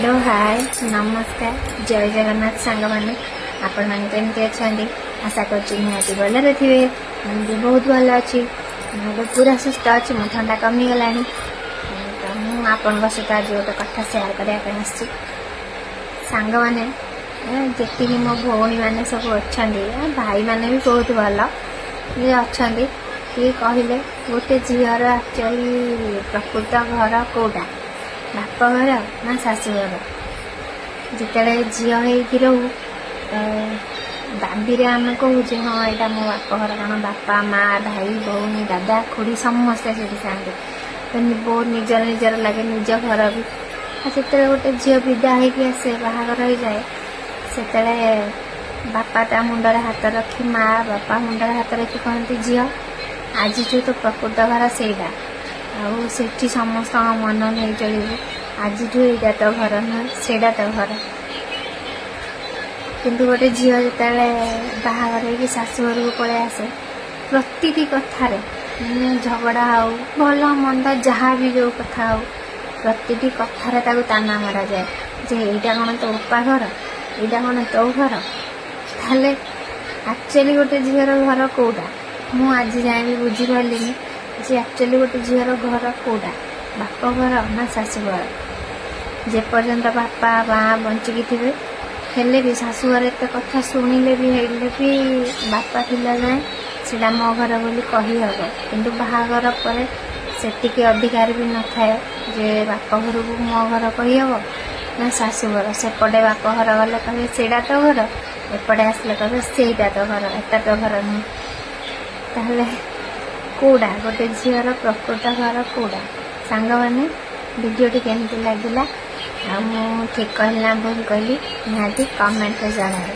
Hello, ହାଏ, ନମସ୍କାର, ଜୟ ଜଗନ୍ନାଥ ସାଙ୍ଗମାନେ। ଆପଣମାନେ କେମିତି ଅଛନ୍ତି? ଆଶା କରୁଛି ନିହାତି ଭଲରେ ଥିବେ। ମୁଁ ବି ବହୁତ ଭଲ ଅଛି। ମୁଁ ଏବେ ପୁରା ସୁସ୍ଥ ଅଛି। ମୋ ଥଣ୍ଡା କମିଗଲାଣି। ତ ମୁଁ ଆପଣଙ୍କ ସହିତ ଆଜି ଗୋଟେ କଥା ସେୟାର କରିବା ପାଇଁ ଆସିଛି। ସାଙ୍ଗମାନେ, ଯେତିକି ମୋ ଭଉଣୀମାନେ ସବୁ ଅଛନ୍ତି, ଭାଇମାନେ ବି ବହୁତ ଭଲ ଯେ ଅଛନ୍ତି, କିଏ କହିଲେ, ଗୋଟେ ଝିଅର ଆକ୍ଚୁଆଲି ପ୍ରକୃତ ଘର କେଉଁଟା, ବାପ ଘର ନା ଶାଶୁଘର? ଯେତେବେଳେ ଝିଅ ହେଇକି ରହୁ ତ ଦାବିରେ ଆମେ କହୁଛେ, ହଁ, ଏଇଟା ମୋ ବାପ ଘର। କାରଣ ବାପା, ମା, ଭାଇ, ଭଉଣୀ, ଦାଦା, ଖୁଡ଼ି ସମସ୍ତେ ସେଠି ଥାଆନ୍ତି। ତ ବହୁତ ନିଜର ନିଜର ଲାଗେ ନିଜ ଘର ବି। ଆଉ ଯେତେବେଳେ ଗୋଟେ ଝିଅ ବିଦା ହେଇକି ଆସେ, ବାହାଘର ହେଇଯାଏ, ସେତେବେଳେ ବାପା ତା ମୁଣ୍ଡରେ ହାତ ରଖି, ମା ବାପା ମୁଣ୍ଡରେ ହାତ ରଖି କହନ୍ତି, "ଝିଅ, ଆଜିଠୁ ତୋ ପ୍ରକୃତ ଘର ସେଇଟା ଆଉ ସେଠି ସମସ୍ତଙ୍କ ମନ ନେଇ ଚଳିବୁ। ଆଜିଠୁ ଏଇଟା ତୋ ଘର ନୁହେଁ, ସେଇଟା ତୋ ଘର।" କିନ୍ତୁ ଗୋଟେ ଝିଅ ଯେତେବେଳେ ବାହାଘର ହେଇକି ଶାଶୁ ଘରକୁ ପଳେଇ ଆସେ, ପ୍ରତିଟି କଥାରେ, ମାନେ ଝଗଡ଼ା ହଉ, ଭଲ ମନ୍ଦ ଯାହା ବି ଯୋଉ କଥା ହଉ, ପ୍ରତିଟି କଥାରେ ତାକୁ ତାନା ମରାଯାଏ ଯେ ଏଇଟା କ'ଣ ତୋ ବୋପା ଘର? ଏଇଟା କ'ଣ ତୋ ଘର? ତାହେଲେ ଆକ୍ଚୁଆଲି ଗୋଟେ ଝିଅର ଘର କୋଉଟା? ମୁଁ ଆଜି ଯାଏଁ ବି ବୁଝିପାରିଲିନି ଯେ ଆକ୍ଚୁଆଲି ଗୋଟେ ଝିଅର ଘର କୋଉଟା, ବାପ ଘର ନା ଶାଶୁ ଘର? ଯେପର୍ଯ୍ୟନ୍ତ ବାପା ମା ବଞ୍ଚିକି ଥିବେ, ହେଲେ ବି ଶାଶୁଘରେ ଏତେ କଥା ଶୁଣିଲେ ବି, ହେଲେ ବି ବାପା ଥିଲା ଯାଏଁ ସେଇଟା ମୋ ଘର ବୋଲି କହିହେବ। କିନ୍ତୁ ବାହାଘର ପରେ ସେତିକି ଅଧିକାର ବି ନଥାଏ ଯେ ବାପ ଘରକୁ ମୋ ଘର କହିହେବ ନା ଶାଶୁଘର। ସେପଟେ ବାପ ଘର ଗଲେ କହିବେ, "ସେଇଟା ତୋ ଘର।" ଏପଟେ ଆସିଲେ କହିବେ, "ସେଇଟା ତୋ ଘର, ଏଟା ତୋ ଘର ନୁହେଁ।" ତାହେଲେ କୋଉଟା, ଗୋଟେ ଝିଅର ପ୍ରକୃତ ଘର କୋଉଟା? ସାଙ୍ଗମାନେ, ଭିଡ଼ିଓଟି କେମିତି ଲାଗିଲା ଆଉ ମୁଁ ଠିକ୍ କହିଲି ନା ଭୁଲ କହିଲି, ନିହାତି କମେଣ୍ଟରେ ଜଣାଇବେ।